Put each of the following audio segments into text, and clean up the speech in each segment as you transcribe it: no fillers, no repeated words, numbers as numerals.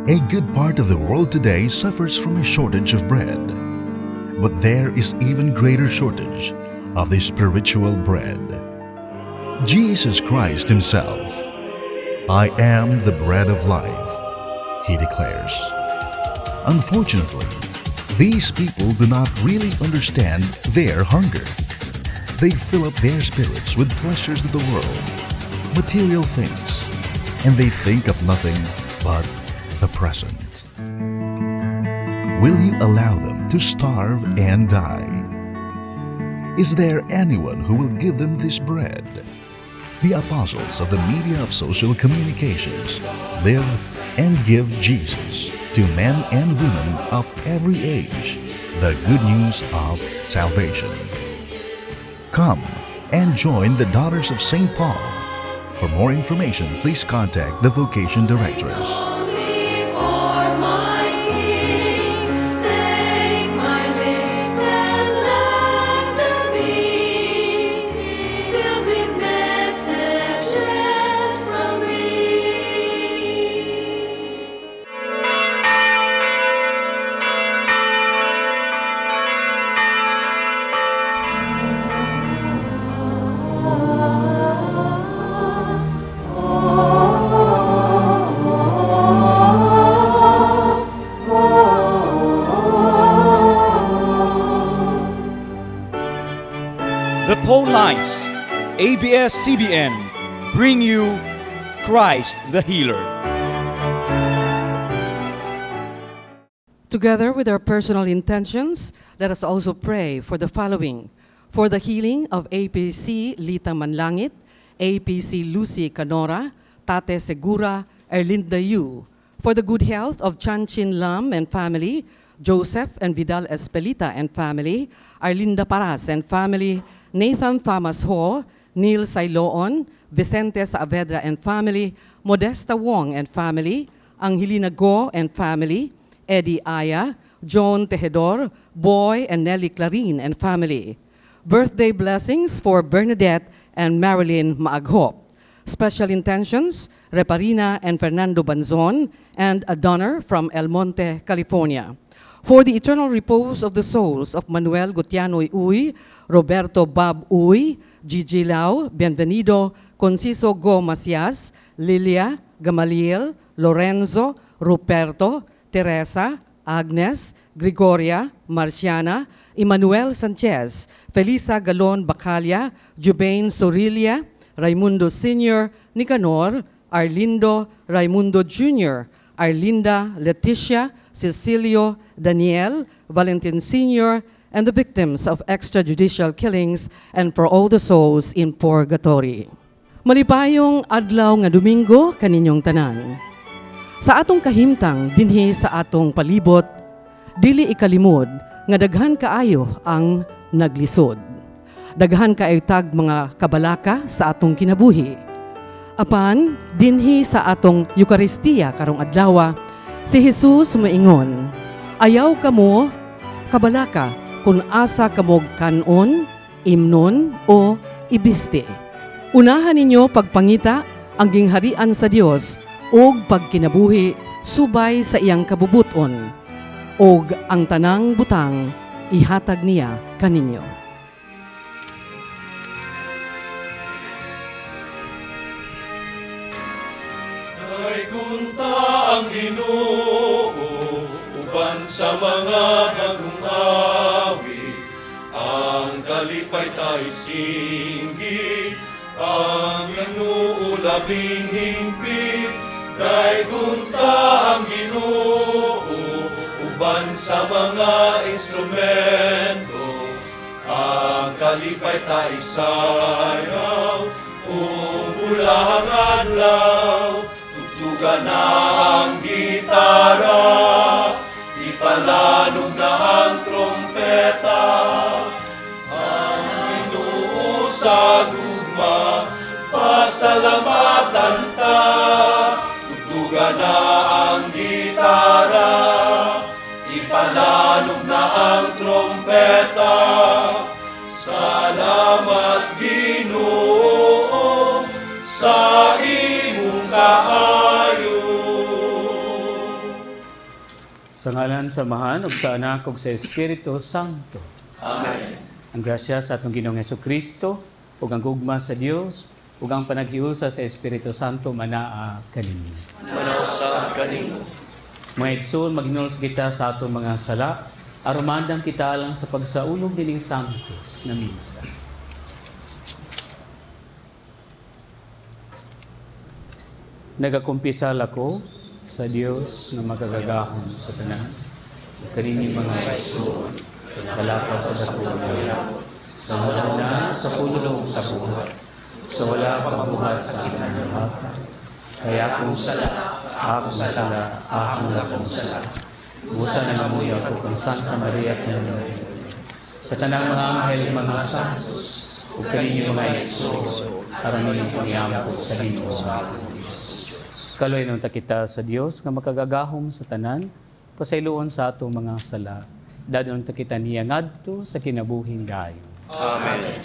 A good part of the world today suffers from a shortage of bread. But there is even greater shortage of the spiritual bread. Jesus Christ Himself, "I am the bread of life," He declares. Unfortunately, these people do not really understand their hunger. They fill up their spirits with pleasures of the world, material things, and they think of nothing but the present. Will you allow them to starve and die? Is there anyone who will give them this bread? The apostles of the media of social communications live and give Jesus to men and women of every age the good news of salvation. Come and join the Daughters of St. Paul. For more information, please contact the Vocation Directress. Only for my King, take my lips and let them be filled with messages from Thee. The Paulines, ABS-CBN, bring you Christ the Healer. Together with our personal intentions, let us also pray for the following: for the healing of APC Lita Manlangit, APC Lucy Canora, Tate Segura, Erlinda Yu. For the good health of Chan Chin Lam and family, Joseph and Vidal Espelita and family, Arlinda Paras and family, Nathan Thomas Ho, Neil Sailoon, Vicente Saavedra and family, Modesta Wong and family, Angelina Go and family, Eddie Aya, Joan Tejedor, Boy and Nelly Clarin and family. Birthday blessings for Bernadette and Marilyn Maaghop. Special intentions, Reparina and Fernando Banzon, and a donor from El Monte, California. For the eternal repose of the souls of Manuel Gutianoy Uy, Roberto Bob Uy, Gigi Lau, Bienvenido, Conciso Go Macias, Lilia, Gamaliel, Lorenzo, Ruperto, Teresa, Agnes, Gregoria, Marciana, Emmanuel Sanchez, Felisa Galon Bacalia, Jubain Sorilia, Raimundo Sr., Nicanor, Arlindo, Raimundo Jr., Arlinda, Leticia, Cecilio, Daniel, Valentin Sr., and the victims of extrajudicial killings and for all the souls in purgatory. Malipayong adlaw nga Domingo kaninyong tanan. Sa atong kahimtang dinhi sa atong palibot, dili ikalimod nga daghan kaayo ang naglisod. Daghan kaayo tag mga kabalaka sa atong kinabuhi. Apan dinhi sa atong Eukaristiya karong adlaw, si Jesus moingon, "Ayaw kamo kabalaka kung asa kamog kanon, imnon o ibisti. Unahan ninyo pagpangita ang gingharian sa Dios ug pagkinabuhi subay sa iyang kabubuton, ug ang tanang butang ihatag niya kaninyo." Daygon ta ang Ginoo uban sa mga bagong awit, ang kalipay ta isinggi, ang Ginoo labing hingpit. Daygon ta ang Ginoo uban sa mga instrumento, ang kalipay ta isayaw ug bulahang adlaw. Tugtugan na ang gitara, ipalanog na ang trompeta. Sa Ginoo sa gugma, pasalamatan ta. Tugtugan na ang gitara, ipalanog na ang trompeta. Salamat, Ginoo, sa imong kaayo. Sa ngalan sa Amahan, ug sa Anak, ug sa Espiritu Santo. Amen. Ang grasya sa atong Ginoong Kristo, ug ang gugma sa Dios, ug ang panaghiusa sa Espiritu Santo manaa kaninyo. Manausa kanimo. Mga igsoon, maghinulsol kita sa atong mga sala, aron maandam kita alang sa pagsaulog nining Sanctus na misa. Nagakumpisal ako sa Dios nga makagagahom sa tanan, kaninyong mga igsoon, kalapas sa dako nga sa wala na sa pulong sa buhat, sa wala pagbuhat sa kinanahatan. Kaya akong sala, akong sala, akong lakong sala. Busa na namuyo ako kang Santa Maria Panginoon. Sa tanang mga anghel, mga santos, ug kaninyo mga igsoon, aron ninyong pangyampo sa Ginoo. Kaloy nung kita sa Dios nga makagagahom sa tanan, pasayloon sa atong mga sala. Dadon ta kita niya ngadto sa kinabuhing dayon. Amen.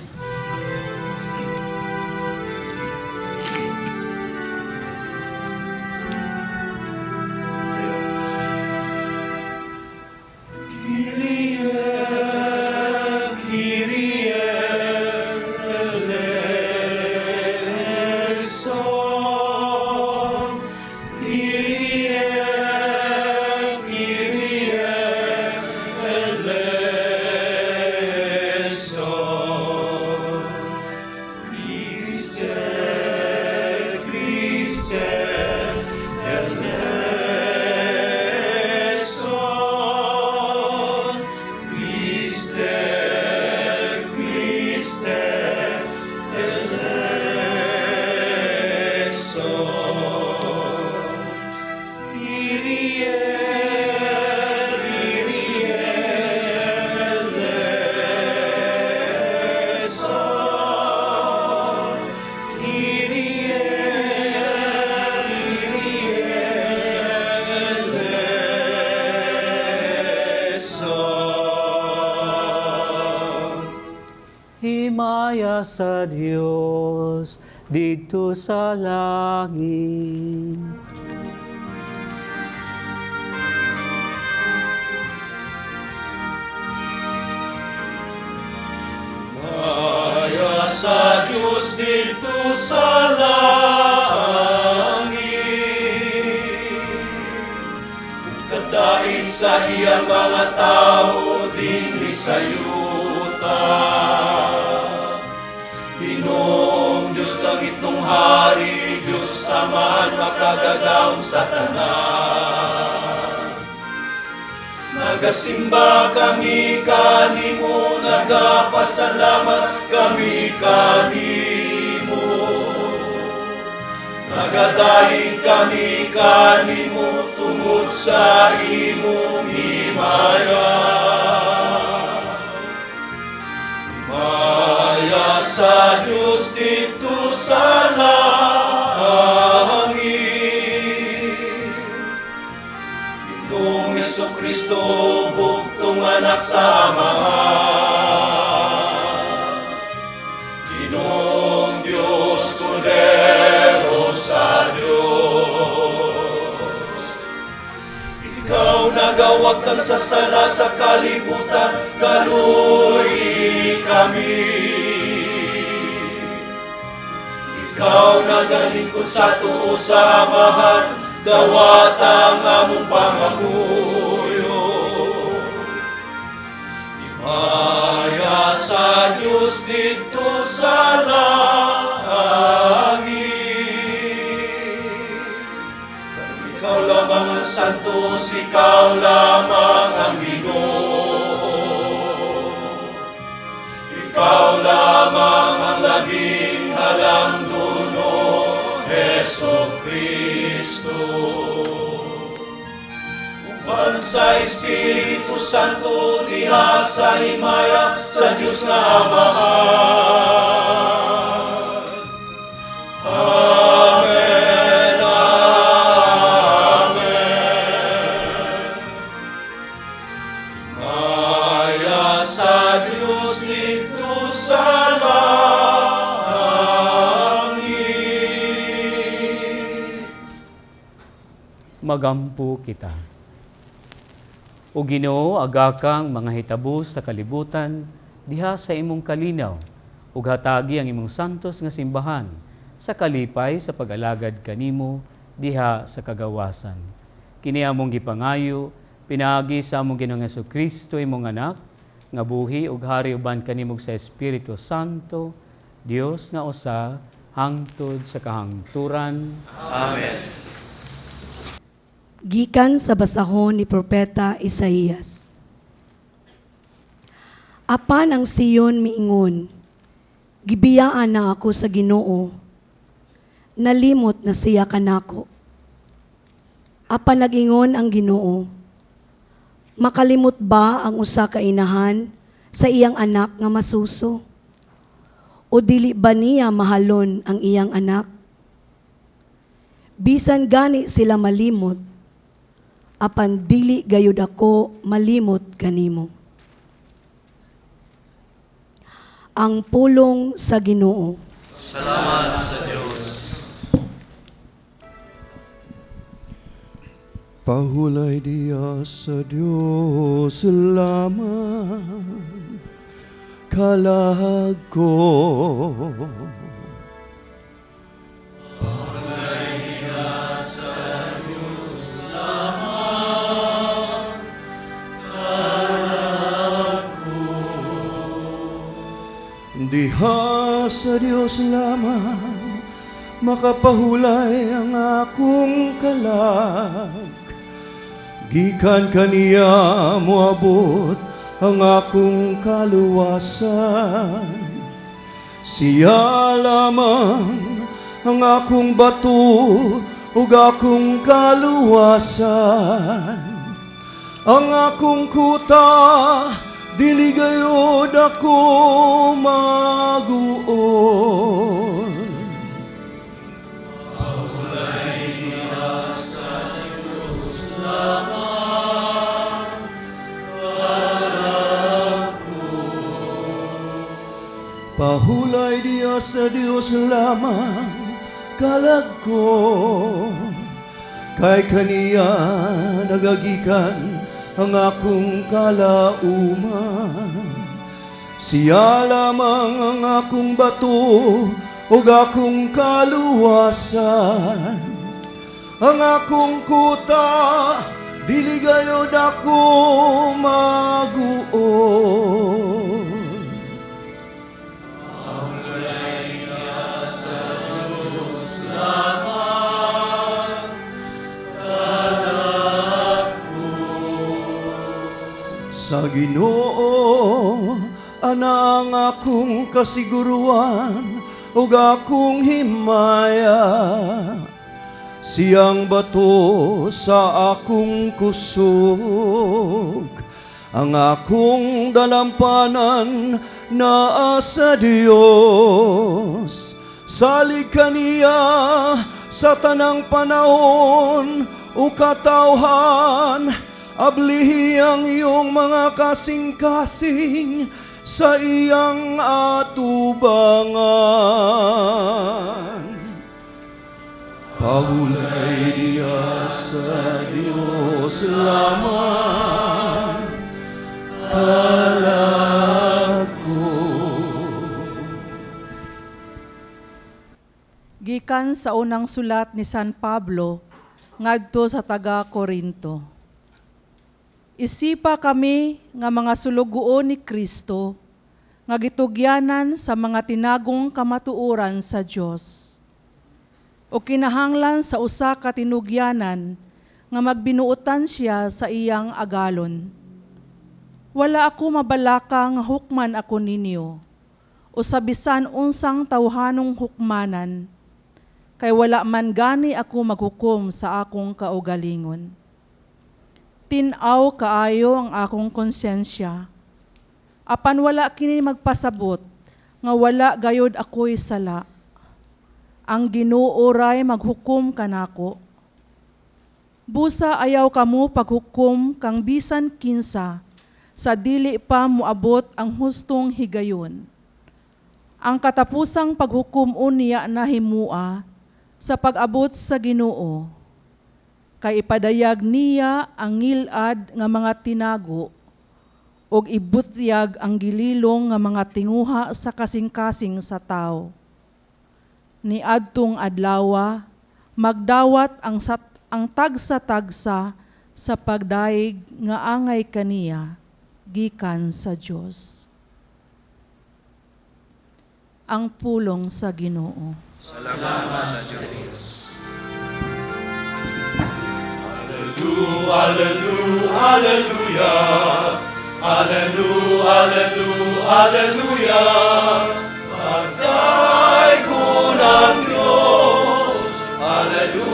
Himaya sa Dios didto sa langit. Himaya sa Dios didto sa langit, ug kadait sa iyang mga tawo dinhi sa yuta. Ginoong Diyos, langitnong hari, Diyos Amahan, makagagahom sa tanan. Nagasimba kami kanimo, nagapasalamat kami kanimo. Nagadayeg kami kanimo tungod sa imong himaya. Himaya sa Diyos didto sa langit. Ginoong Kristo, bugtong anak sa Amahan. Ginoong Diyos, Kordero sa Diyos. Ikaw nagawagtang sa sala sa kalibutan, kaluy-i kami. Ikaw nagalingkod sa tuo sa Amahan, dawata ang among pangamuyo. Himaya sa Diyos didto sa langit. Ikaw lamang ang santos, ikaw lamang ang Ginoo. Ikaw lamang ang labing halandono, Hesu Kristo. Uban sa Espiritu Santo, diha sa himaya sa Diyos nga Amahan. Amen, Amen. Himaya sa Diyos didto sa langit. Magampo kita. O Ginoo, agaka ang mga hitabo sa kalibutan diha sa imong kalinaw, ug hatagi ang imong santos nga simbahan sa kalipay sa pag-alagad kanimo diha sa kagawasan. Kini among gipangayo pinaagi sa among Ginoong Kristo, imong anak, nga buhi ug hari uban kanimo sa Espiritu Santo, Dios nga usa, hangtod sa kahangturan. Amen. Gikan sa basahon ni Propeta Isaías. Apan ang Sion miingon, "Gibiyaan na ako sa Ginoo, nalimot na siya kanako." Apan nagingon ang Ginoo, "Makalimot ba ang usa ka inahan sa iyang anak nga masuso? O dili ba niya mahalon ang iyang anak? Bisan gani sila malimot, apan dili gayud ako malimot kanimo." Ang pulong sa Ginoo. Salamat sa Dios. Pahulay diya sa Diyos lamang kalag ko. Pahulay diya sa Diyos lamang kalag ko. Diha sa Diyos lamang makapahulay ang akong kalag. Gikan kaniya moabot ang akong kaluwasan. Siya lamang ang akong bato ug akong kaluwasan. Ang akong kuta, dili gayod ako maguol. Pahulay diya sa Diyos lamang kalag ko. Pahulay diya sa Diyos lamang kalag ko. Kay kaniya nagagikan ang akong kalauman. Siya lamang ang akong bato ug akong kaluwasan. Ang akong kuta, dili gayod ako maguol. Pahulay diya sa Diyos lamang kalag ko. Sa Ginoo ana ang akong kasiguruan ug akong himaya. Siyang bato sa akong kusog, ang akong dalampanan naa sa Dios. Salig kaniya sa tanang panahon o katawhan, ablihi ang iyong mga kasing-kasing sa iyang atubangan. Pahulay diya sa Diyos lamang kalag ko. Gikan sa unang sulat ni San Pablo ngadto sa taga Korinto. Isipa kami nga mga sulugoon ni Kristo nga gitugyanan sa mga tinagong kamatuoran sa Dios. O kinahanglan sa usa ka tinugyanan nga magbinuotan siya sa iyang agalon. Wala ako mabalaka nga hukman ako ninyo o sa bisan unsang tawhanong hukmanan, kay wala man gani ako maghukom sa akong kaugalingon. Tin-aw kaayo ang akong konsensya, apan wala kini magpasabot nga wala gayod ako'y sala. Ang Ginoo ray maghukom kanako. Busa ayaw kamo paghukom kang bisan kinsa sa dili pa moabot ang hustong higayon. Ang katapusang paghukom unya na himua sa pag-abot sa Ginoo. Kay ipadayag niya ang ngilad nga mga tinago ug ibutyag ang gililong nga mga tinguha sa kasing-kasing sa tawo. Niadtong adlawa, magdawat ang tagsa-tagsa sa pagdayeg nga angay kaniya gikan sa Dios. Ang pulong sa Ginoo. Salamat sa Diyos. Hallelujah, hallelujah, hallelujah. Hallelujah, hallelujah, hallelujah. Pagdaygon ang Diyos. Hallelujah.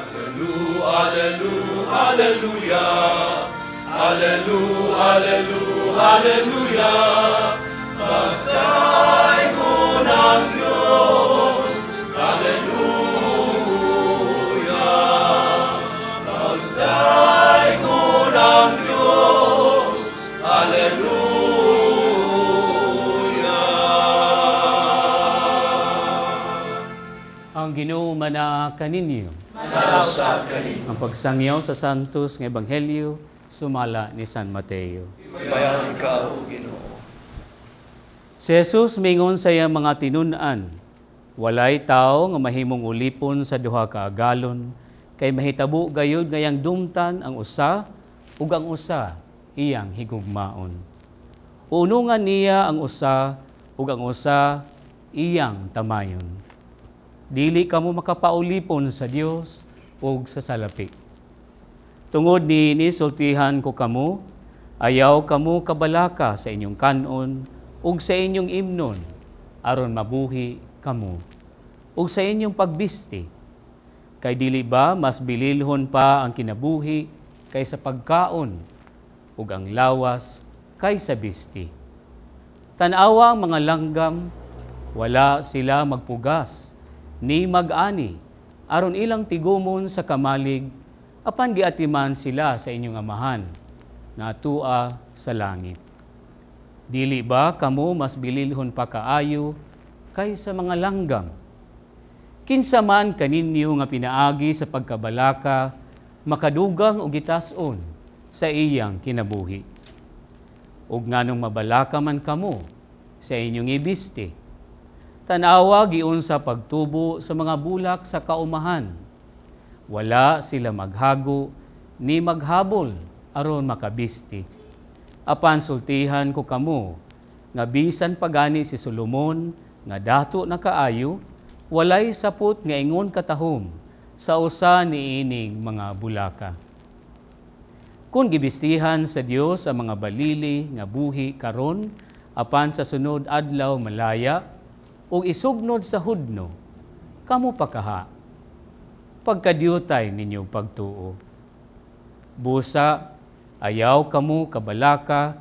Hallelujah, hallelujah, hallelujah. Hallelujah, hallelujah, hallelujah. Pagdaygon ang Diyos. Hallelujah. Pagdaygon ang Diyos. Hallelujah. Ang Ginoo manaa kaninyo. Manausab kaninyo. Ang pagsangyaw sa Santos nga Ebanghelyo sumala ni San Mateo. Himayaon ikaw, Ginoo. Si Jesus mingon sa iyang mga tinun-an, walay tao nga mahimong ulipon sa duha ka agalon, kay mahitabo gayud nga iyang dumtan ang usa ug ang usa iyang higugmaon. Unungan niya ang usa ug ang usa iyang tamayon. Dili kamo makapaulipon sa Dios ug sa salapi. Tungod niini sultihan ko kamo, ayaw kamo kabalaka sa inyong kanon ug sa inyong imnon aron mabuhi kamo, ug sa inyong pagbisti. Kay dili ba mas bililhon pa ang kinabuhi kaysa pagkaon ug ang lawas kaysa bisti? Tan-awa ang mga langgam, wala sila magpugas ni mag-ani aron ilang tigumon sa kamalig, apan giatiman sila sa inyong Amahan nga atua sa langit. Dili ba kamo mas bililhon pa kaayo kaysa mga langgam? Kinsa man kaninyo nga pinaagi sa pagkabalaka makadugang og gitas-on sa iyang kinabuhi? Ug nganong mabalaka man kamo sa inyong ibisti? Tan-awa giunsa pagtubo sa mga bulak sa kaumahan. Wala sila maghago ni maghabol aron makabisti. Apan sultihan ko kamo nga bisan pagani si Solomon nga dato na kaayo, walay sapot nga ingon katahom sa usa niining mga bulaka. Kung gibistihan sa Dios ang mga balili nga buhi karon, apan sa sunod adlaw malaya ug isugnod sa hudno, kamo pa kaha, pagkadiutay ninyo pagtuo? Busa, ayaw kamo kabalaka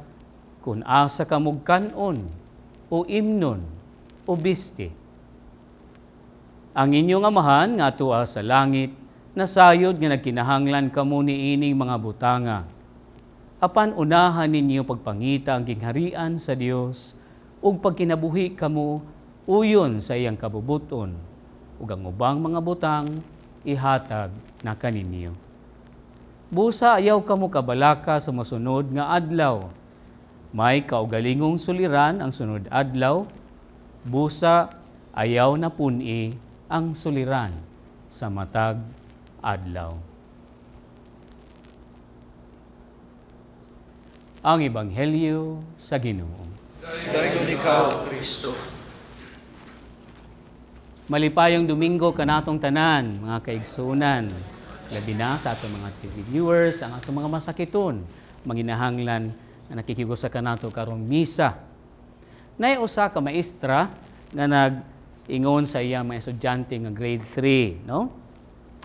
kung asa kamog kanon o imnon o bisti. Ang inyong Amahan nga atua sa langit nasayod nga nagkinahanglan kamo niining mga butanga. Apan unahan ninyo pagpangita ang gingharian sa Dios ug pagkinabuhi kamo uyon sa iyang kabubuton, ug ang ubang mga butang ihatag na kaninyo. Busa ayaw kamo kabalaka sa mosunod nga adlaw. May kaugalingong suliran ang sunod adlaw. Busa ayaw na pun-i ang suliran sa matag adlaw. Ang Ebanghelyo sa Ginoo. Dayon ikaw, Kristo. Malipayong Domingo kanatong tanan, mga kaigsuonan. Labi na sa atong mga TV viewers, ang atong mga masakiton, manginahanglan nga nakikigusa kanato karong misa. Nay usa ka maestra nga nag-ingon sa iyang mga estudyante nga grade 3, no?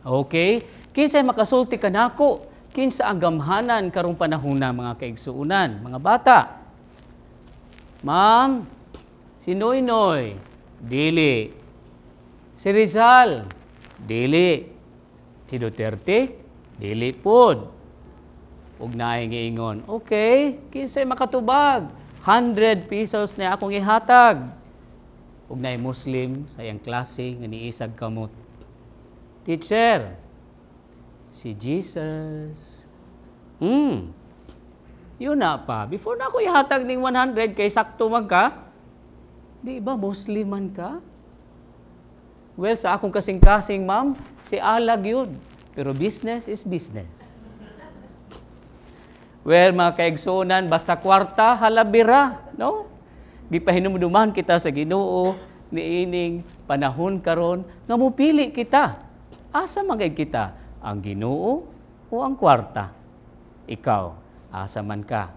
Okay, kinsay makasulti kanako? Kinsa ang gamhanan karong panahona, mga kaigsuonan, mga bata? Ma'am, si Noynoy, dili. Si Rizal, dili. Si Duterte, dili pod. Ug naay giingon, okay, kinsay makatubag? 100 pesos na akong ihatag. Ug naay Muslim sa iyang klase nga niisag kamot. Teacher, si Jesus. Yun na pa. Before na ako ihatag ning 100 kay sakto man ka, di ba Muslim man ka? Well, sa akong kasing-kasing, ma'am, si Allah yun. Pero business is business. Well, mga kaigsunan, basta kwarta, halabira, no? Gipahinumduman kita sa Ginoo niining panahon karon nga mupili kita. Asa man gay kita? Ang Ginoo o ang kwarta? Ikaw, asa man ka?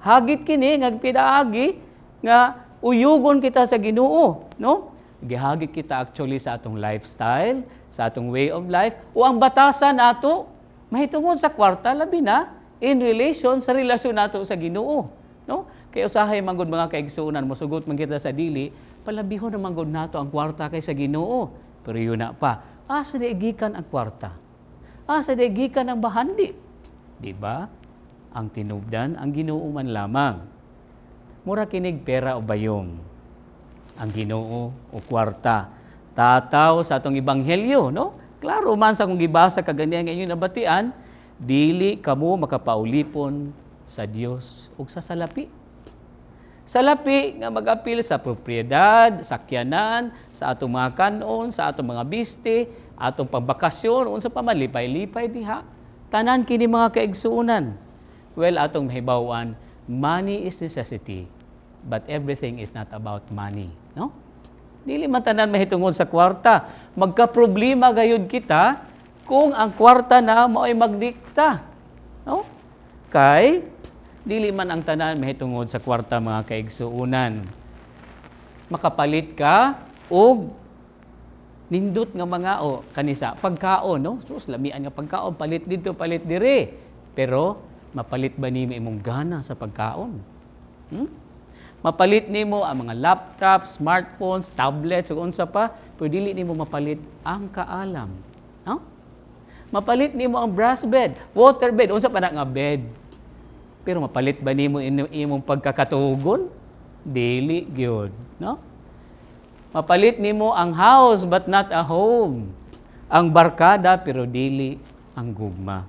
Hagit kini nga pinaagi nga uyugon kita sa Ginoo, no? Gihagit kita actually sa atong lifestyle, sa atong way of life, o ang batasan nato mahitungod sa kwarta, labi na in relation sa relasyon nato sa Ginoo, no? Kay usahay man gud, mga kaigsuonan, mosugot man kita sa dili, palabihon naman gud nato ang kwarta kaysa Ginoo. Pero yun na pa, asa di gikan ang kwarta? Asa di gikan ang bahandi? Di ba? Ang tinubdan, ang Ginoo man lamang. Mura kinig pera o bayong. Ang Ginoo o kwarta. Tataw sa atong ebanghelyo, no? Klaro man sa kung gibasa kaganiya nga inyong nabatian, dili kamo makapaulipon sa Dios ug sa salapi. Salapi nga mag-apil sa propriedad, sakyanan, sa atong mga kanon, sa atong mga biste, atong pagbakasyon, unsa pa man, lipay-lipay diha. Tanan kini, mga kaigsuonan. Well, atong mahibaw-an, money is necessity, but everything is not about money, no? Dili man tanan mahitungod sa kwarta. Magka-problema gayud kita kung ang kwarta na mao'y magdikta, no? Kay dili man ang tanan mahitungod sa kwarta, mga kaigsuonan. Makapalit ka og nindot nga mga o kanisa pagkaon, no? Sus, lamian nga pagkaon, palit didto, palit dire. Pero mapalit ba nimo imong gana sa pagkaon? Mapalit nimo ang mga laptops, smartphones, tablets ug unsa pa, pero dili nimo mapalit ang kaalam, no? Mapalit nimo ang brass bed, water bed, unsa pa na nga bed. Pero mapalit ba nimo imong pagkakatugon? Dili gyud, no? Mapalit nimo ang house but not a home. Ang barkada pero dili ang gugma.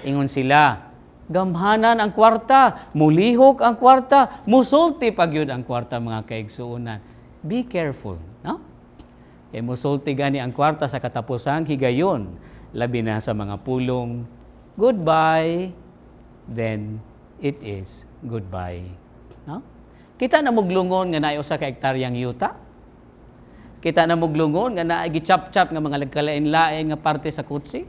Ingon sila, gamhanan ang kwarta, mulihok ang kwarta, musulti pa gyud ang kwarta, mga kaigsuonan. Be careful, no? Kay musulti gani ang kwarta sa katapusang higayon, labi na sa mga pulong, "Goodbye," then it is goodbye. No? Kita na muglungon nga naay usa ka hektaryang yuta. Kita na muglungon nga naay gichap-chap nga mga nagkalain-lain nga parte sa kutsi.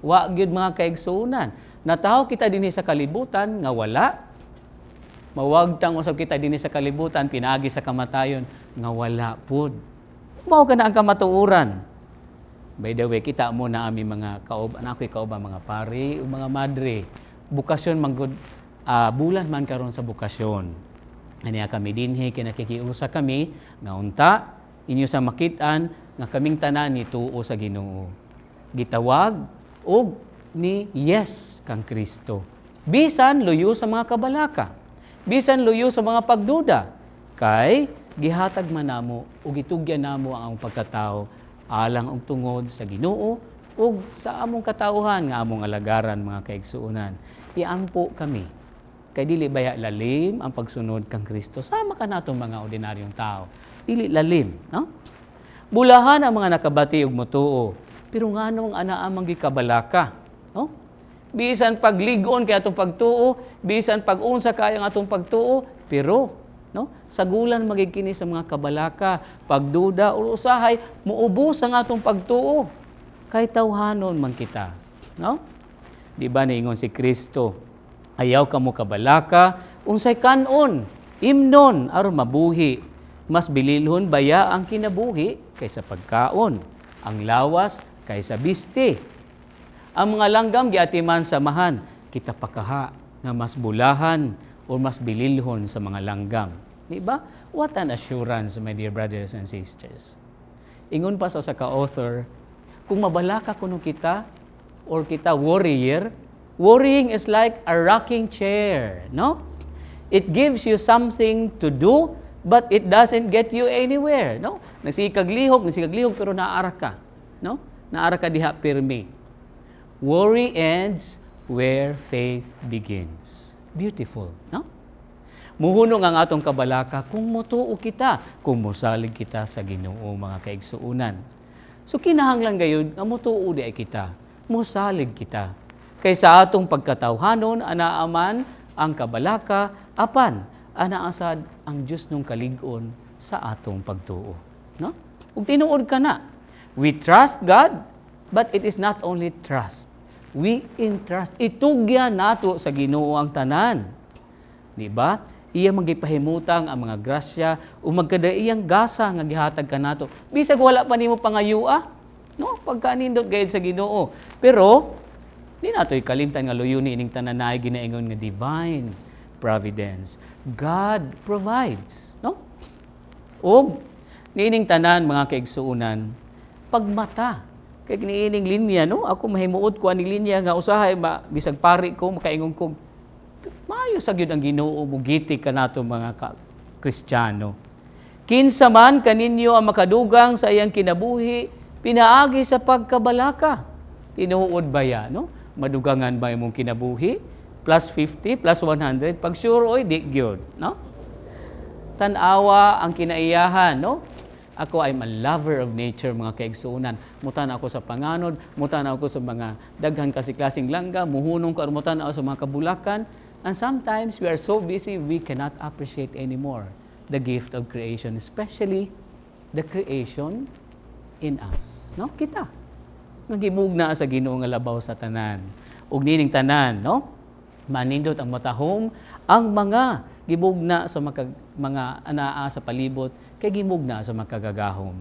Wa gyud, mga kaigsuonan. Natawo kita dinhi sa kalibutan nga wala. Mawagtang usab kita dinhi sa kalibutan pinaagi sa kamatayon nga wala pud. Mao kana ang kamatuoran. By the way, kita mo na ami mga kaob, ana ako'y kauban mga pari o mga madre. Bukasyon man gud, bulan man karon sa bukasyon. Aniya kami dinhi kinakikiusa kami nga unta inyo sa makit-an nga kaming tanan ni tuo sa Ginoo. Gitawag og ni yes kang Kristo. Bisan luyo sa mga kabalaka, bisan luyo sa mga pagduda, kay gihatag man namo ug gitugyan namo ang among pagkatao alang og tungod sa Ginoo ug sa among katawhan nga among alagaran, mga kaigsuonan. Iampo kami. Kay dili baya lalim ang pagsunod kang Kristo sama kanatong mga ordinaryong tao? Dili lalim, no? Bulahan ang mga nakabati og motuo. Pero nganong anaa man gikabalaka, no? Bisan pagligon kay atong pagtuo, bisan pag-unsa kay ang atong pagtuo, pero no, sagulan magig kini sa mga kabalaka, pagduda o usahay muubos ang atong pagtuo. Kay tawhanon man kita, no? Di ba niingon si Kristo, "Ayaw kamo kabalaka, unsay kanon, imnon aron mabuhi. Mas bililhon baya ang kinabuhi kaysa pagkaon, ang lawas kaysa bisti? Ang mga langgam giatiman sa amahan, kita pa kaha nga mas bulahan o mas bililhon sa mga langgam?" Di ba? What an assurance, my dear brothers and sisters. Ingon pa sa ka-author, kung mabalaka kuno kita or kita worrier, worrying is like a rocking chair, no? It gives you something to do, but it doesn't get you anywhere, no? Nagsikag lihok, pero naara ka, no? Naara ka diha pirmi. Worry ends where faith begins. Beautiful, no? Muhunong ang atong kabalaka kung mutuo kita, kung musalig kita sa Ginoo, mga kaigsuonan. So kinahanglan gayud nga mutuo di ay kita, musalig kita. Kay sa atong pagkatawhanon, anaa man ang kabalaka, apan anaa sad ang Dios nung kalig-on sa atong pagtuo, no? Ug tinuod ka na. We trust God, but it is not only trust. We entrust. Itugyan nato sa Ginoo ang tanan. Di ba? Iya magipahimutang ang mga grasya o magkadaiyang gasa nga gihatag kanato. Bisag wala pa nimo pangayua, no? Pagkanindot gayud sa Ginoo. Pero di nato ikalimtan nga luyo ni ining tanan naay ginaingon nga divine providence. God provides, no? Og niining tanan, mga kaigsuonan, pagmata kay niining linya, no, ako mahimuot ko aning linya nga usahay ma, bisag pari ko, makaingon ko maayo sa gyud ang Ginoo mugiti kanato, mga ka Kristiyano. Kinsa man kaninyo ang makadugang sa iyang kinabuhi pinaagi sa pagkabalaka? Tinuod ba ya, no? Madugangan ba imong kinabuhi? Plus 50, plus 100, pag sure oy di gyud, no? Tan-awa ang kinaiyahan, no? Ako, I'm a lover of nature, mga kaigsuonan. Mutan ako sa panganod, mutan ako sa mga daghan kasi klaseng langga, muhunong ko, mutan ako sa mga kabulakan. And sometimes we are so busy we cannot appreciate anymore the gift of creation, especially the creation in us. No? Kita nga gimugna sa Ginoo nga labaw sa tanan. Ug nining tanan, no? Manindot ang matahom ang mga gimugna sa mga anaa sa palibot kay gimugna sa makagagahom.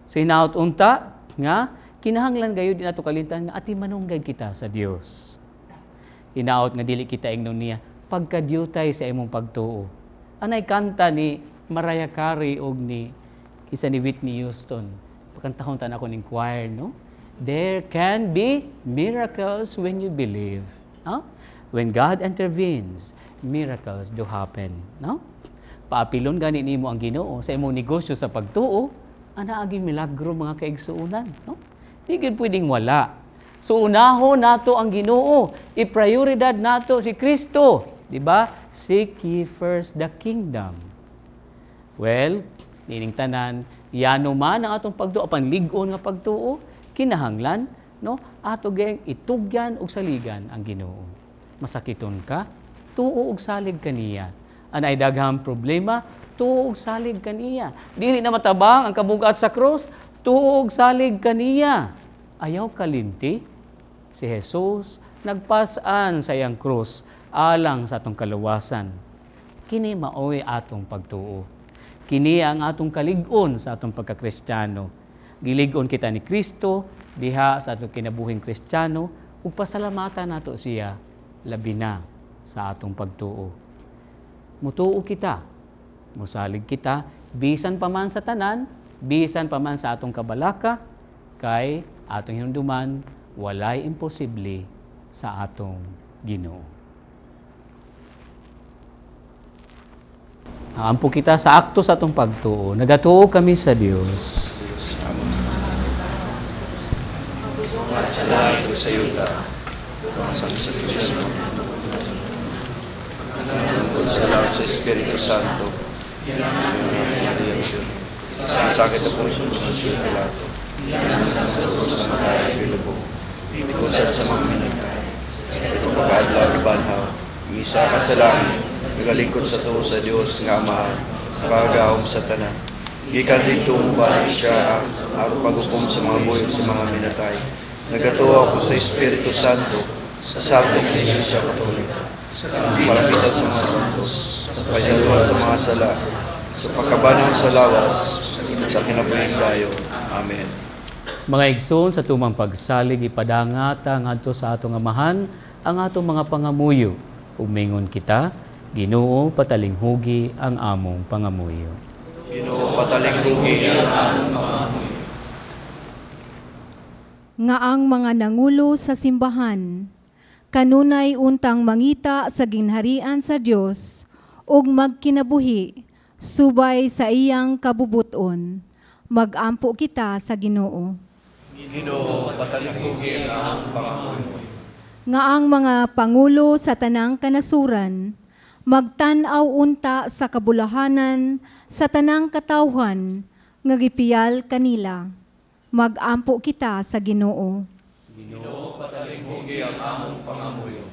So hinaut unta nga kinahanglan gayud di nato kalimtan nga atimanunggay kita sa Dios. Hinaut nga dili kita ingnon niya pagkadyutay sa imong pagtuo. Anay kanta ni Mariah Carey og ni isa ni Whitney Houston. Pakantahon ta nako ning choir, no? There can be miracles when you believe. No? When God intervenes, miracles do happen, no? Paapilon gani nimo ang Ginoo sa imong negosyo sa pagtuo, ana agi milagro, mga kaigsuonan, no? Di gyud pwedeng wala. So unahon nato ang Ginoo, iprioridad nato si Kristo, di ba? Seek ye first the kingdom. Well, nining tanan, yano man ang atong pagtuo, apan lig-on nga pagtuo, kinahanglan, no? Ato gayong itugyan og saligan ang Ginoo. Masakiton ka, tuo og salig kaniya. Anay daghang problema, tuo og salig kaniya. Dili na matabang ang kabugat sa krus, tuo og salig kaniya. Ayaw kalimti, si Jesus nagpas-an sa iyang krus alang sa atong kaluwasan. Kini maoy atong pagtuo. Kini ang atong kalig-on sa atong pagkakristiyano. Gilig-on kita ni Kristo diha sa atong kinabuhing Kristiyano ug pasalamatan nato siya labi na sa atong pagtuo. Mutuo kita, musalig kita, bisan pa man sa tanan, bisan pa man sa atong kabalaka, kay atong hinumduman, walay imposible sa atong Ginoo. Ampo kita sa akto sa atong pagtuo. Nagatuo kami sa Dios. Sa langit ug sa yuta, sa Diyos sa sa Espiritu Santo. Sa sakit ng puso sa Pilato. Sa mga bilubong. Usad sa mga minatay. Sa pagkaadlaw ni Banhaw. Isa ka sa langit, nagalingkod sa tuo sa Dios nga Amahan, pagahom sa tanan. Gikan didto mobalik siya ang paghukom sa mga buhi sa mga minatay. Nagatuo ako sa Espiritu Santo, sa Santong Iglesia Katolika, sa parapitan sa mga santos, sa pahisaluhan sa mga sala, sa pagkabanhaw sa lawas, sa kinabuhing dayon. Amen. Mga igsoon, sa tumang pagsalig, ipadangata ngadto sa atong Amahan ang atong mga pangamuyo. Umingon kita, Ginoo, patalinghugi ang among pangamuyo. Ginoo, patalinghugi ang among pangamuyo. Nga ang mga nangulo sa simbahan kanunay untang mangita sa ginharian sa Dios ug magkinabuhi subay sa iyang kabubuton. Magampo kita sa Ginoo. Ginoo, patalinghugi ang among pangamuyo. Nga ang mga pangulo sa tanang kanasuran magtan-aw unta sa kabulahanan sa tanang katawhan nga gipiyal kanila. Magampo kita sa Ginoo. Ginoo, patalinghugi ang among pangamuyo.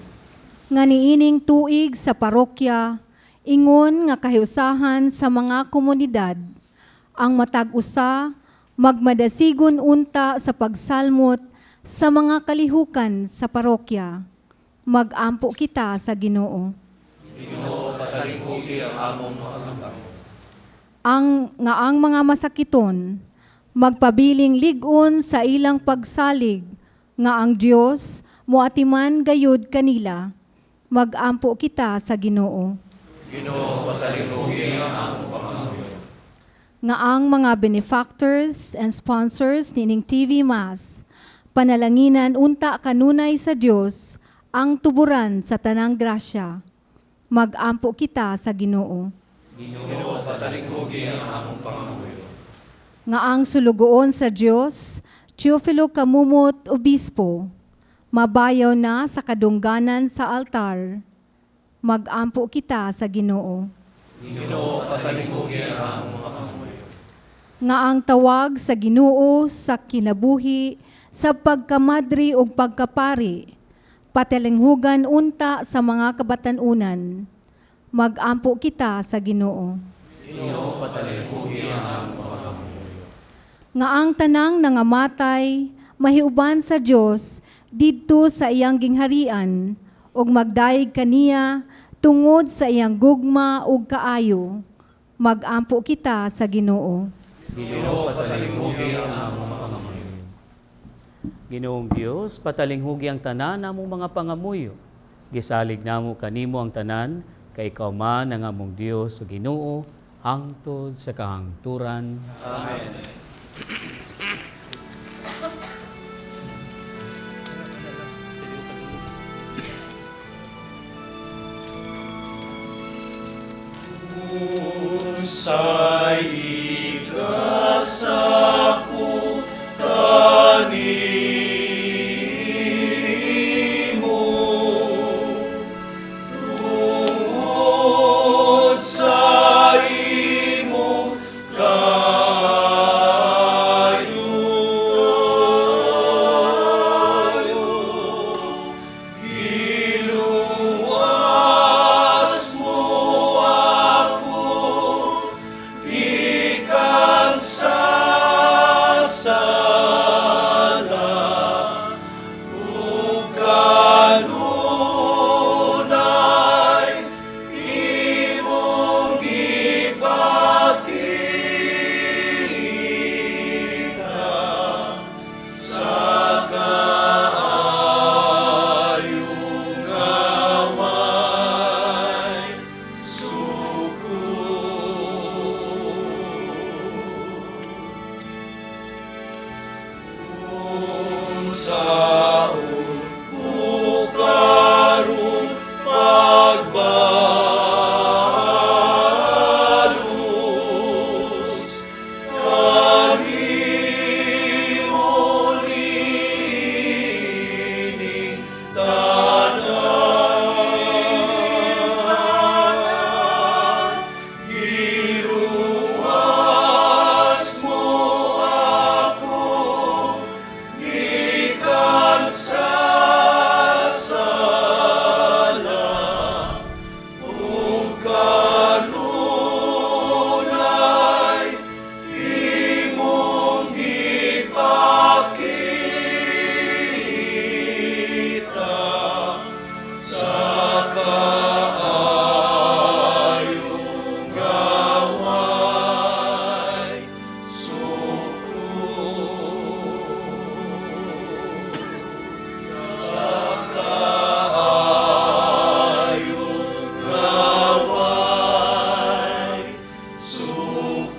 Nga niining tuig sa parokya, ingon nga kahiusahan sa mga komunidad, ang matag usa magmadasigon unta sa pagsalmot sa mga kalihukan sa parokya. Magampo kita sa Ginoo. Ginoo, patalinghugi ang among pangamuyo. Ang mga masakiton magpabiling lig-on sa ilang pagsalig nga ang Dios moatiman gayud kanila. Magampo kita sa Ginoo. Ginoo, patalinghugi ang among pangamuyo. Nga ang mga benefactors and sponsors nining TV Mass panalanginan unta kanunay sa Dios ang tuburan sa tanang grasya. Magampo kita sa Ginoo. Ginoo, patalinghugi ang among pangamuyo. Nga ang sulugoon sa Dios, Teofilo Camomot Obispo, mabayaw na sa kadungganan sa altar. Magampo kita sa Ginoo. Ginoo, patalinghugi ang among pangamuyo. Nga ang tawag sa Ginoo sa kinabuhi sa pagkamadri ug pagkapari, patalinghugan unta sa mga kabatan-unan. Magampo kita sa Ginoo. Ginoo, patalinghugi ang among pangamuyo. Nga ang tanang nangamatay mahiuban sa Dios didto sa iyang gingharian ug magdayeg kaniya tungod sa iyang gugma ug kaayo. Magampo kita sa Ginoo. Ginoo, patalinghugi ang among pangamuyo. Ginoong Dios, patalinghugi ang tanan namong mga pangamuyo. Gisalig namo kanimo ang tanan, kay ikaw man ang among Dios o Ginoo, hangtod sa kahangturan. Amen. Unsay ikasako kanimo, tungod sa imong kaayo, giluwas mo ako gikan sa sala, ug kanunay imong gipakita sa kaayo nga way sukod. Unsaon ko karon pagbalos kanimo niining tanan, giluwas mo ako gikan sa sala, ug kanunay imong gipakita sa kaayo nga way sukod. Sa kaayo nga way sukod.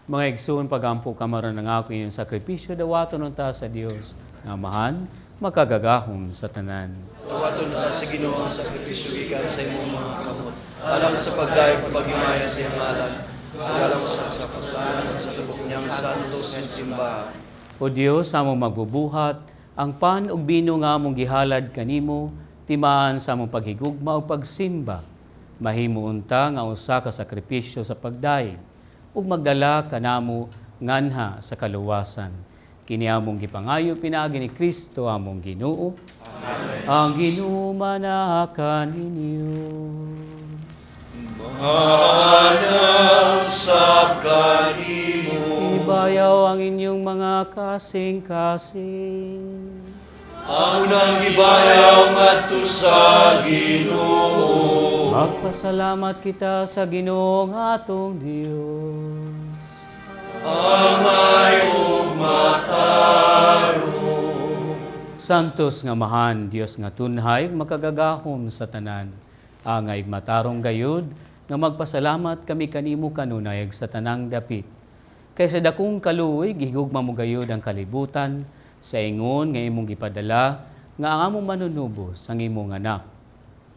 Mga igsoon, pagampo kamaron ang ako inyong sakripisyo, dawaton unta sa Dios nga Amahan, makagagahom sa tanan. Dawaton unta sa Ginoo ang sakripisyo gikan sa imong mga kamot, alang sa pagdayeg ug paghimaya sa iyang ngalan, Galang sa kapuslanan sa tubok niyang santos nga simbahan. O Dios, among magbubuhat, ang pan ug bino nga among gihalad kanimo, timaan sa among paghigugma ug pagsimba. Mahimo unta nga usa ka sakripisyo sa pagdayeg ug magdala kanamo nganha sa kaluwasan. Kini among gipangayo pinaagi ni Kristo among Ginoo. Amen. Ang Ginoo manaka ninyo. Manang sa kanimo. Ibayaw ang inyong mga kasing-kasing. Ang nang gibayaw ngadto sa Ginoo. Magpasalamat kita sa Ginoong atong Dios. Angay ug matarong. Santos nga Amahan, Dios nga tunhay, makagagahom sa tanan. Angay matarong gayud nga magpasalamat kami kanimo kanunay sa tanang dapit. Kay sa dakong kaluoy gihigugma mo gayud ang kalibutan sa ingon nga imong gipadala nga ang among manunubos ang imong anak.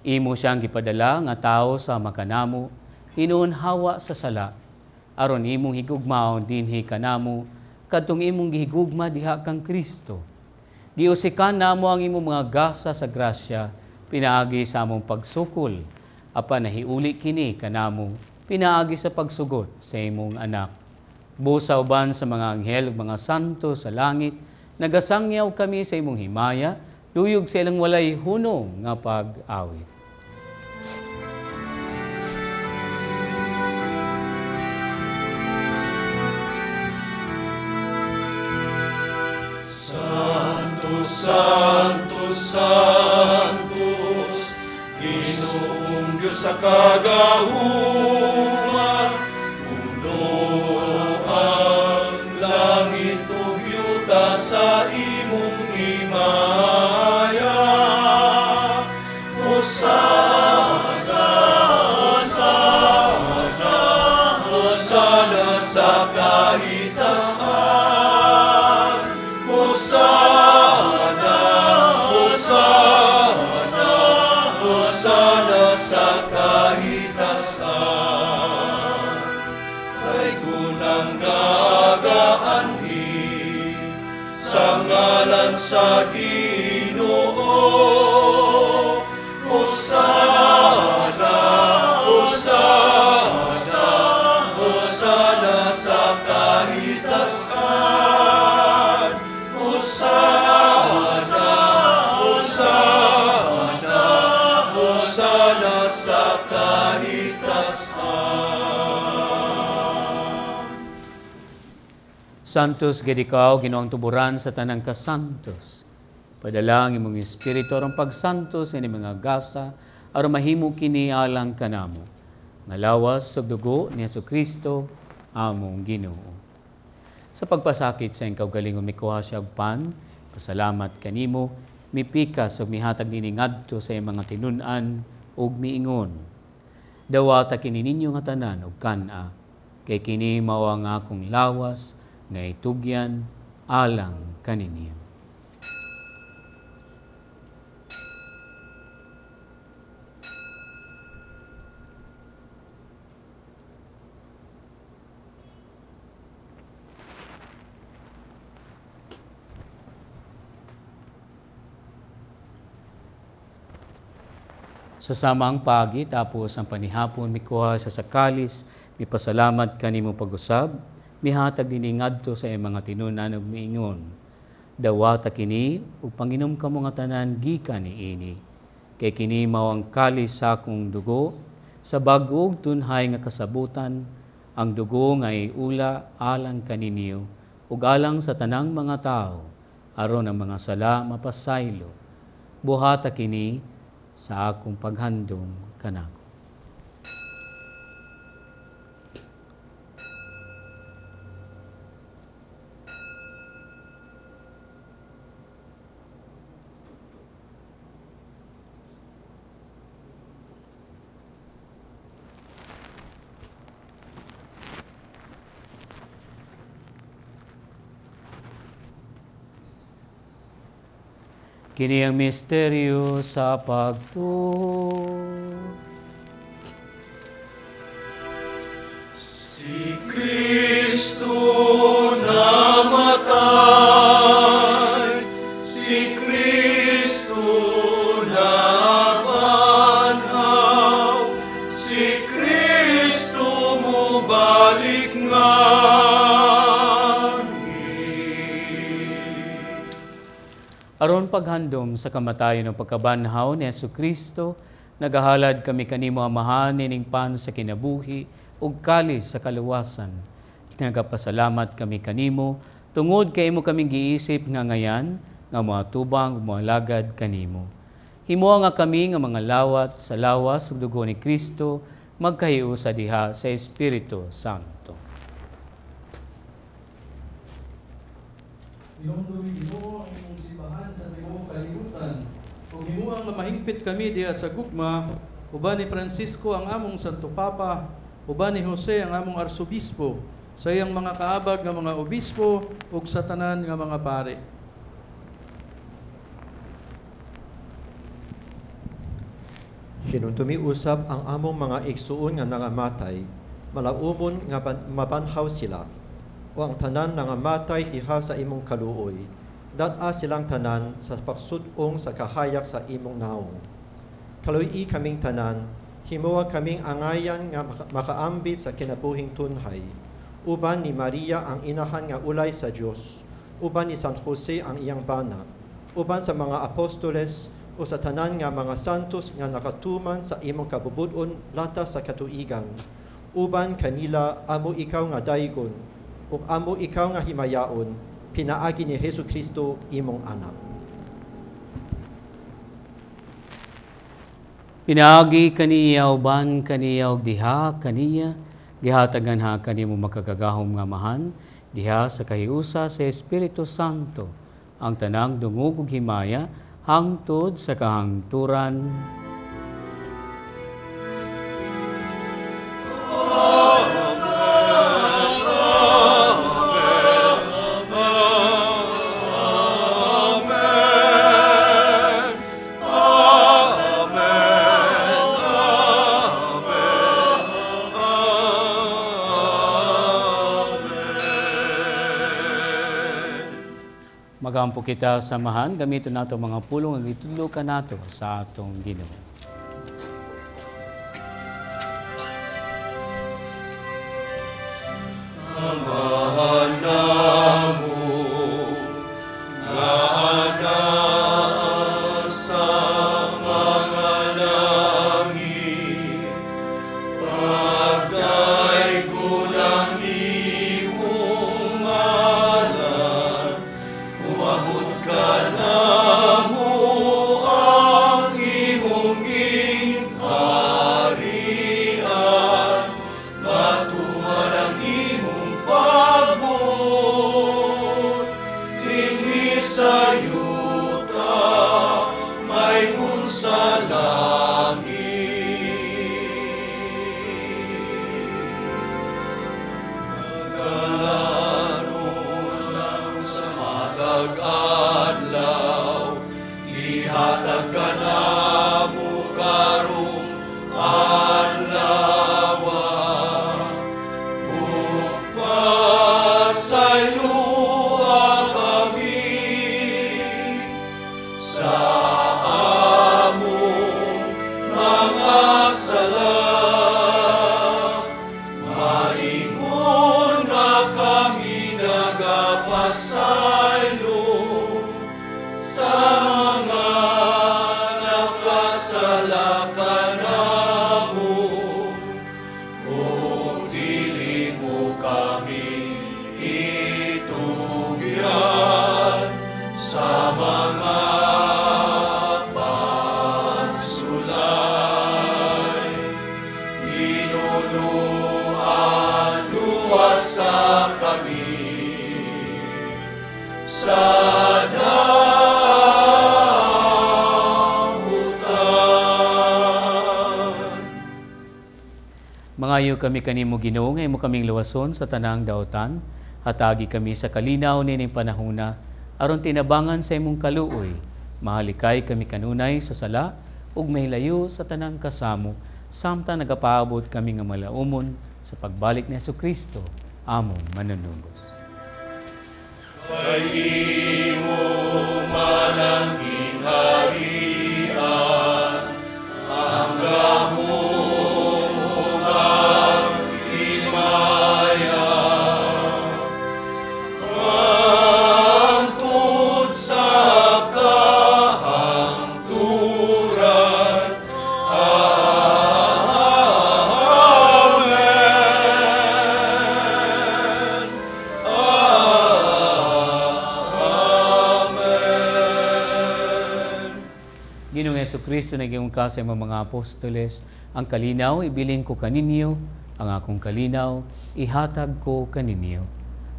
Imo siyang gipadala nga tawo sa makanamo, hinuon hawa sa sala, aron imong higugmaon dinhi kanamo kadtong imong gihigugma diha kang Kristo. Giusikan namo ang imong mga gasa sa grasya pinaagi sa among pagsukol, apan nahiuli kini kanamo pinaagi sa pagsugot sa imong anak. Busa uban sa mga anghel ug mga santo sa langit, nagasangyaw kami sa imong himaya, luyog sa ilang walay hunong nga pag-awit. Santo, Santo, Santos, Ginoong Diyos sa kagahuman, puno ang langit ug yuta sa imong himaya. Hosana, Hosana, Hosana sa kahitasan. Hosana, Hosana, Hosana sa kahitasan. Kay kunang nagaanhi sa ngalan sa Ginoo. Hosana, Hosana, Hosana sa kahitasan. Hosana, Hosana, Hosana sa kahitasan. Santos gid ikaw, Ginoong tuburan sa tanang kasantos. Padala ang imong espiritu aron pagsantos ini mga gasa aron mahimo kini alang kanamo. Nga lawas ug dugo ni Hesukristo among Ginoo. Sa pagpasakit sa iyang kaugalingon mikuha siya og pan, pasalamat kanimo, mipikas ug mihatag nini ngadto sa iyang mga tinun-an ug miingon. Dawata kini ninyo nga tanan og kan-a, kay kini mao ang akong lawas nga itugyan alang kaninyo. Sa samang pagi, tapos ang panihapon, mikuha siya sa kalis, mipasalamat kanimo pag-usab, mihatag dinhi ngadto sa iyang mga tinunan ug miingon. Dawata kini ug panginom kamo nga tanan gikan niini. Kay kini mao ang kalis sa akong dugo, sa bag-o ug tunhay nga kasabutan, ang dugo nga iula alang kaninyo ug alang sa tanang mga tawo, aron ang mga sala mapasaylo. Buhata kini sa akong paghandom kanako. Kini ang misteryo sa pagtuo. Si Kristo namatay, si Kristo nabanhaw, si Kristo mubalik nganhi. Aron paghandom sa kamatayon ug pagkabanhaw ni Hesus Kristo, nagahalad kami kanimo, Amahan, nining pan sa kinabuhi ug kalis sa kaluwasan. Nagapasalamat kami kanimo tungod kay imo kaming giisip nga ngayan nga moatubang ug moalagad kanimo. Himoa nga kami nga mga lawat sa lawas ug dugo ni Kristo magkahiusa diha sa Espiritu Santo. Hinumdumi, Ginoo, ang imong simbahan sa tibuok kalibutan. Ug himuang nga mahingpit kami diha sa gugma uban ni Francisco ang among Santo Papa, uban ni Jose ang among Arsobispo, sa iyang mga kaabag nga mga obispo ug sa tanan nga mga pare. Hinumdumi usab ang among mga igsuon nga nangamatay, malaumon nga mabanhaw sila, o ang tanan nangamatay diha sa imong kaluoy, dad-a silang tanan sa pagsud-ong sa kahayag sa imong naong. Kaluoyi kaming tanan, himoa kaming angayan nga makaambit sa kinabuhing tunhay, uban ni Maria ang inahan nga ulay sa Dios, uban ni San Jose ang iyang bana, uban sa mga apostoles o sa tanan nga mga santos nga nakatuman sa imong kabubut-on lata sa katuigan, uban kanila amo ikaw nga daygon, ug amo ikaw nga himayaon, pinaagi ni Hesus Kristo imong anak. Pinaagi kaniya, uban kaniya, ug diha kaniya, gihatagan ha kanimo makagagahom nga Amahan, diha sa kahiusa sa Espiritu Santo, ang tanang dungog ug himaya hangtod sa kahangturan. Magampo kita samahan, gamiton nato mga pulong ang gitudlo kanato sa atong Ginoo. Amahan namo nga anaa sa mga langit, pagdaygon ang imong ngalan, moabot kanamo ang imong gingharian, matuman ang imong pagbuot dinhi sa yuta maingon sa langit. Pagkalanon namo sa matag adlaw, ihatag kanamo karong adlaw. Ug pasayloa kami sa among mga sala, maingon nga kami nagapasaylo sa mga nakasala kanamo, ug dili mo kami itugyan sa mga pagsulay. Hinunuan luwasa kami sa dautan. Mangayo kami kanimo, Ginoo, nga imo kaming luwason sa tanang dautan. Hatagi kami sa kalinaw nining panahona aron tinabangan sa imong kaluoy. Mahalikay kami kanunay sa sala ug mahilayo sa tanang kasamo samtang nagapaabot kami nga malaumon sa pagbalik ni Hesukristo, among manunubos. Kay imo man ang gingharian, ang gahom ug ang himaya, hangtod sa kahangturan. Amen. Amen. Ginoong Hesukristo, nag-ingon ka sa imong mga apostoles, ang kalinaw ibilin ko kaninyo, ang akong kalinaw ihatag ko kaninyo.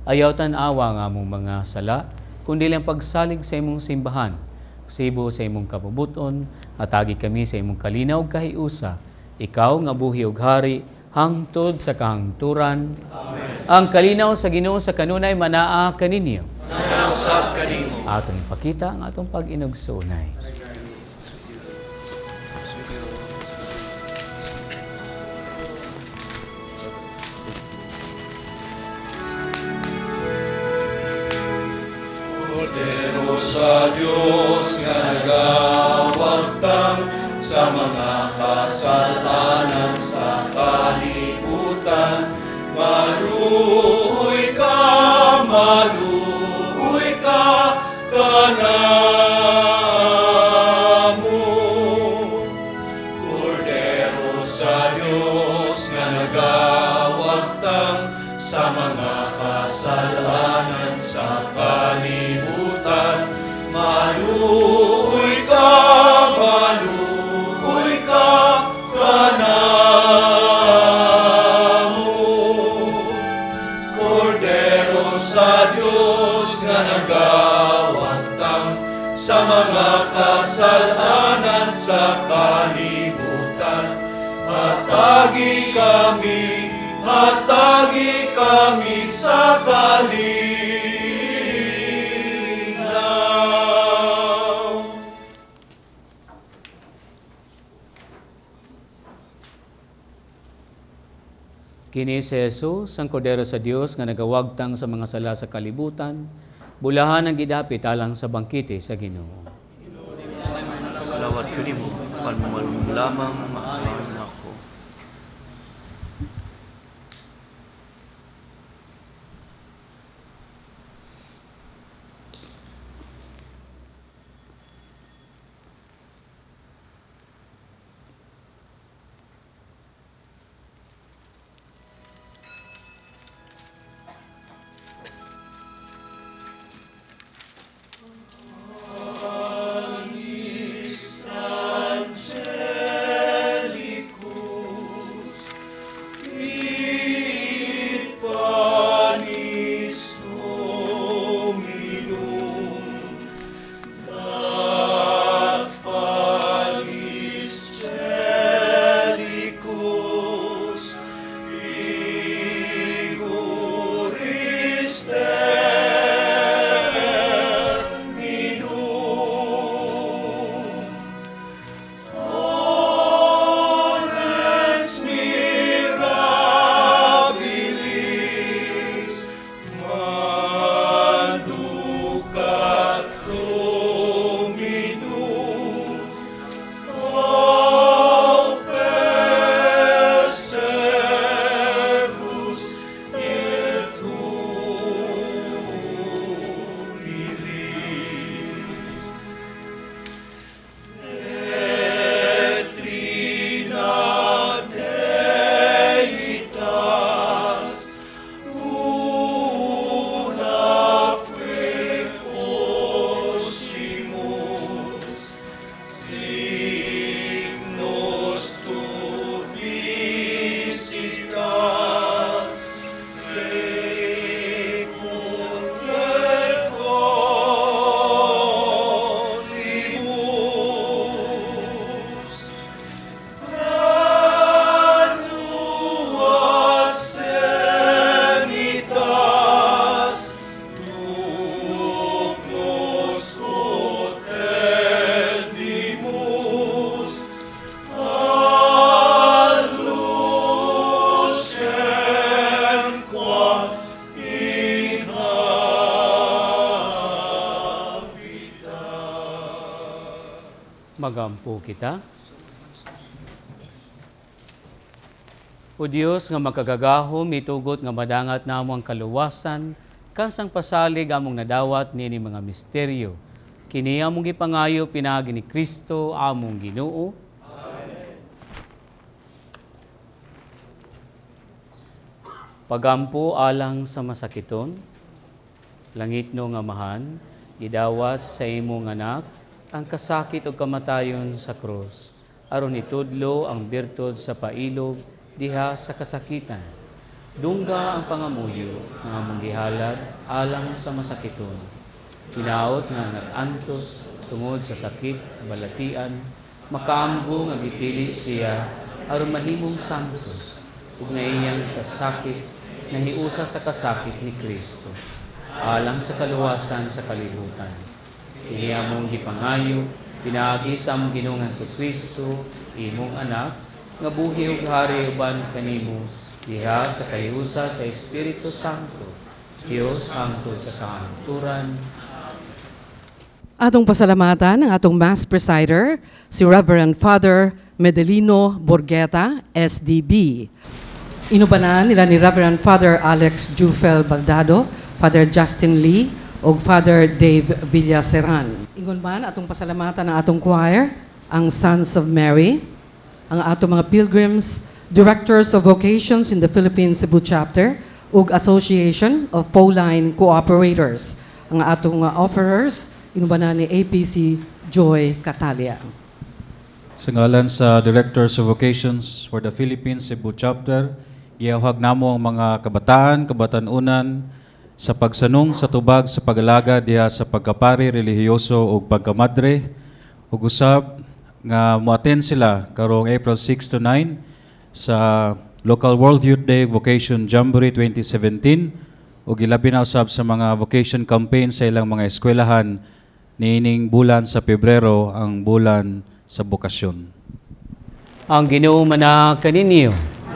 Ayaw tan-awa ang among mga sala, kundi lang pagsalig sa imong simbahan. Sibo sa imong kabubuton, atagi kami sa imong kalinaw kahiusa. Ikaw nga buhi ug hari, hangtod sa kahangturan. Amen. Ang kalinaw sa Ginoo sa kanunay manaa kaninyo. Usab kanimo. Atong ipakita ang atong pag-inugsoonay. Kordero sa Dios nga nagawagtang sa mga kasalanan sa kalibutan, maluoy ka kanamo. Kordero sa Dios nga nagawagtang sa mga kasalanan sa kalibutan, maluoy ka kanamo. Kordero sa Dios nga nagawagtang sa mga kasalanan sa kalibutan, hatagi kami sa kalinaw. Kini si Jesus, ang Kordero sa Dios nga nagawagtang sa mga sala sa kalibutan, bulahan ang gidapit alang sa bangkite sa Ginoo. Kalawat kanimo, palmumalum lamang maayon nako. Angelicum. Magampo kita. O Dios nga makagagahom, mitugot nga madangat namo ang kaluwasan kansang pasalig among nadawat niini mga misteryo. Kini among gipangayo pinaagi ni Kristo among Ginoo. Amen. Pagampo alang sa masakiton, langitno nga Amahan, gidawat sa imong anak ang kasakit ug kamatayon sa krus, aron itudlo ang birtud sa pailob diha sa kasakitan. Dungga ang pangamuyo nga among gihalad alang sa masakiton. Hinaot nga nag-antos tungod sa sakit, balatian, makaamgo nga gipili siya aron mahimong santos ug nga iyang kasakit nahiusa sa kasakit ni Kristo alang sa kaluwasan sa kalibutan. Kini among gipangayo pinaagi sa among Ginoong Hesukristo, imong anak, nga buhi ug hari uban kanimo diha sa kahiusa sa Espiritu Santo, Dios hangtod sa kahangturan. Atong pasalamatan ang atong Mass Presider, si Reverend Father Medelino Borgeta, SDB. Inubanan nila ni Reverend Father Alex Jufel Baldado, Father Justin Lee, ug Father Dave Villaseran. Ingon man atong pasalamatan ang atong choir, ang Sons of Mary, ang atong mga pilgrims, directors of vocations in the Philippines Cebu Chapter, ug Association of Pauline Cooperators. Ang atong offerers, inubanan ni APC Joy Catalia. Sa ngalan sa Directors of Vocations for the Philippines Cebu Chapter, giyawhag namo ang mga kabataan, kabatanunan sa pagsanong sa tubag sa pag-alagad diha sa pagkapari relihiyoso ug pagkamadre ug usab nga moattend sila karong April 6 to 9 sa Local World Youth Day Vocation Jamboree 2017 ug ilabi na usab sa mga vocation campaign sa ilang mga eskwelahan niining bulan sa Pebrero, ang bulan sa bokasyon. Ang Ginoo mana kaninyo.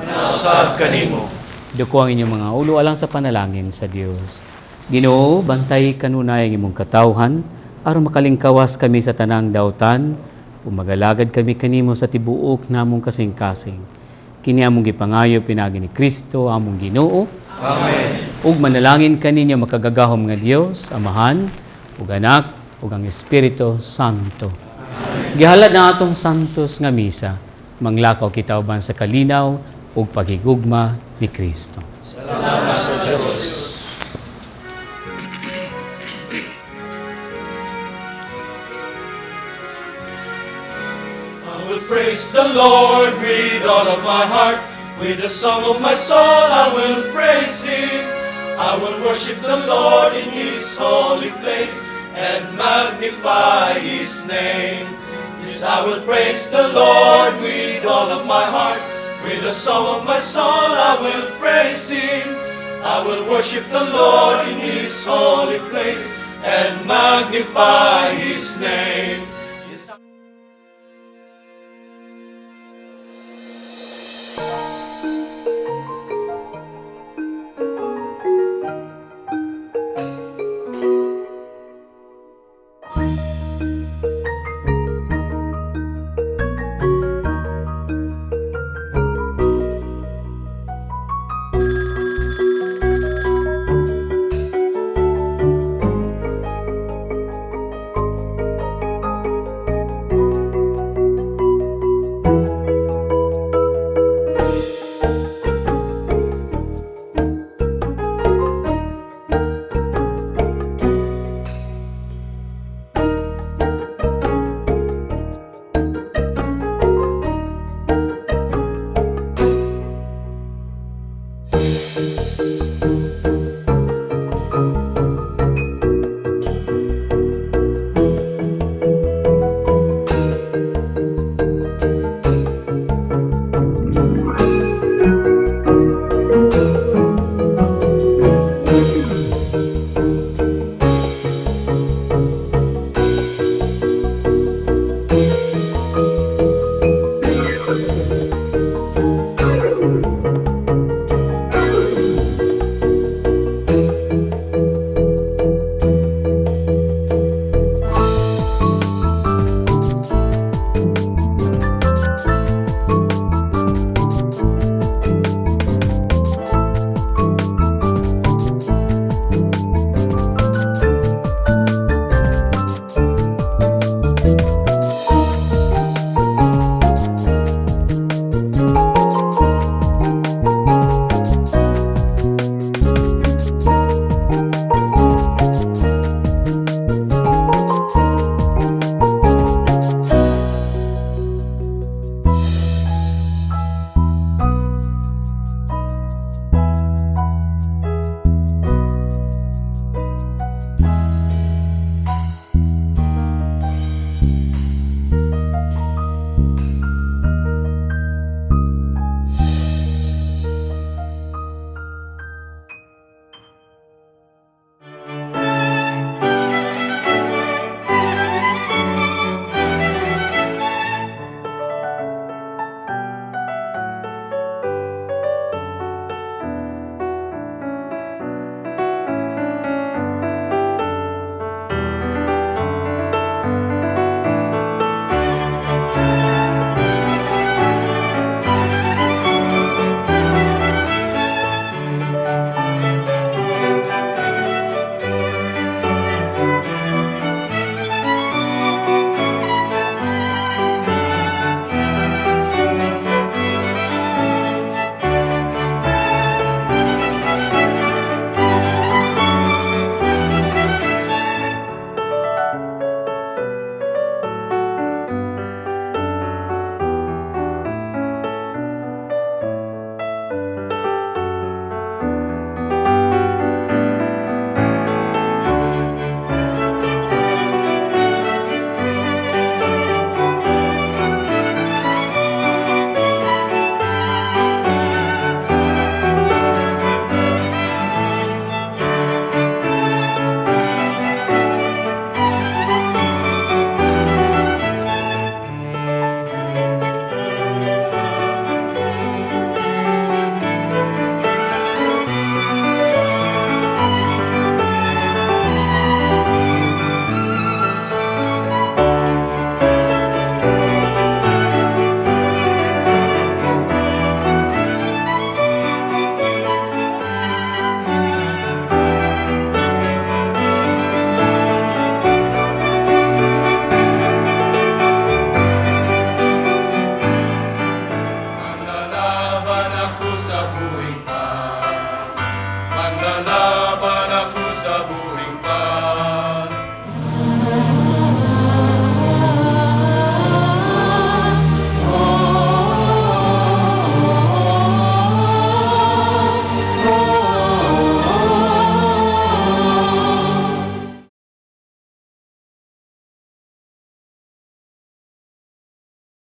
Usab kanimo. Duko ang inyong mga ulo alang sa panalangin sa Dios. Ginoo, bantay kanunay ang imong katawhan aron makalingkawas kami sa tanang dautan ug magalagad kami kanimo sa tibuok namong kasing-kasing. Kini among gipangayo pinaagi ni Kristo among Ginoo. Amen. Ug manalangin kaninyo makagagahom nga Dios, Amahan, ug Anak, ug ang Espiritu Santo. Amen. Gihalad na atong santos nga misa, manglakaw kita uban sa kalinaw ug paghigugma ni Kristo. Salamat sa Dios. I will praise the Lord with all of my heart. With the song of my soul I will praise Him. I will worship the Lord in His holy place and magnify His name. Yes, I will praise the Lord with all of my heart. With the song of my soul I will praise Him. I will worship the Lord in His holy place and magnify His name.